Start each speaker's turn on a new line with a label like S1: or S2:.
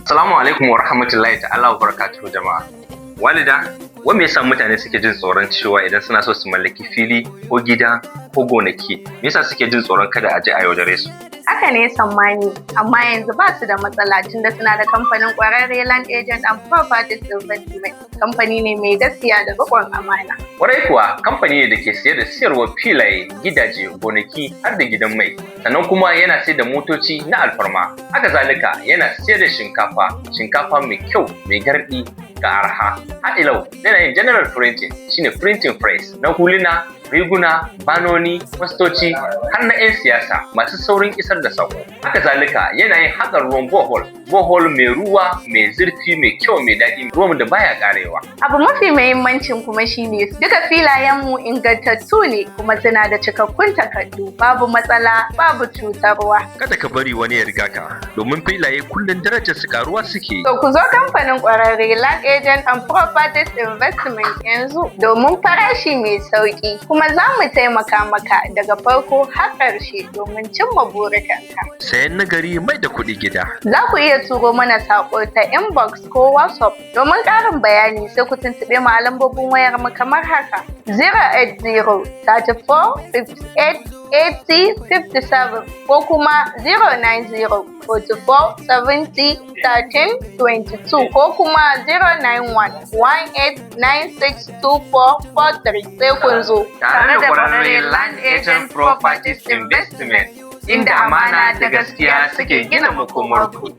S1: Assalamu alaikum wa rahmatullahi ta'ala wa barakatuhu, jama'a. Walida, wai me yasa mutane suke jin tsoron cewa idan suna so su mallaki fili ko gida ko gonaki, me yasa suke jin tsoron kada a je a yaudare su?
S2: Haka ne, Sammani, amma yanzu ba su da matsala tunda suna da kamfanin ƙwararre Land Agent and Properties Investment. Kamfani ne mai gaskiya da riƙon amana.
S1: Kwarai kuwa, kamfani ne da ke siye da siyarwar filaye, gidaje, gonaki har da gidan mai. Sannan kuma yana sayar da motoci na alfarma. Haka zalika yana siyar da shinkafa, shinkafa mai kyau, mai garɗi ga arha. Har ila yana yin general printing, shine printing press na huluna, riguna, banoni, fastoci har na 'yan siyasa masu saurin isar da sako. Haka zalika yana yin haƙar ruwan borehole, borehole mai ruwa mai zurfi, mai kyau, mai daɗi, ruwan da baya ƙarewa.
S2: Abu mafi muhimmancin kuma shine duka filayenmu ingantattu ne kuma suna da cikakkun takardu, babu matsala, babu cutarwa.
S1: Kada ka bari wani ya riga ka, domin filaye kullum darajar su karuwa suke.
S2: To, ku zo kamfanin ƙwararre Land Agent and Properties Investment yanzu domin farashi mai sauƙi, kuma za mu taimaka maka daga farko har ƙarshe domin cimma burikanka.
S1: Sayan nagari mai da kuɗi gida.
S2: Za ku iya turo mana saƙo ta inbox ko WhatsApp domin ƙarin bayani, sai ku tuntuɓe mu a lambobin wayar mu kamar haka: 080 34 58 80 57 ko kuma 090 44 70 13 22 ko kuma 091 18 96 24 43. Sai kun zo.
S1: Tare da ƙwararre Land Agent Properties Investment, inda amana da gaskiya suke gina makomarku.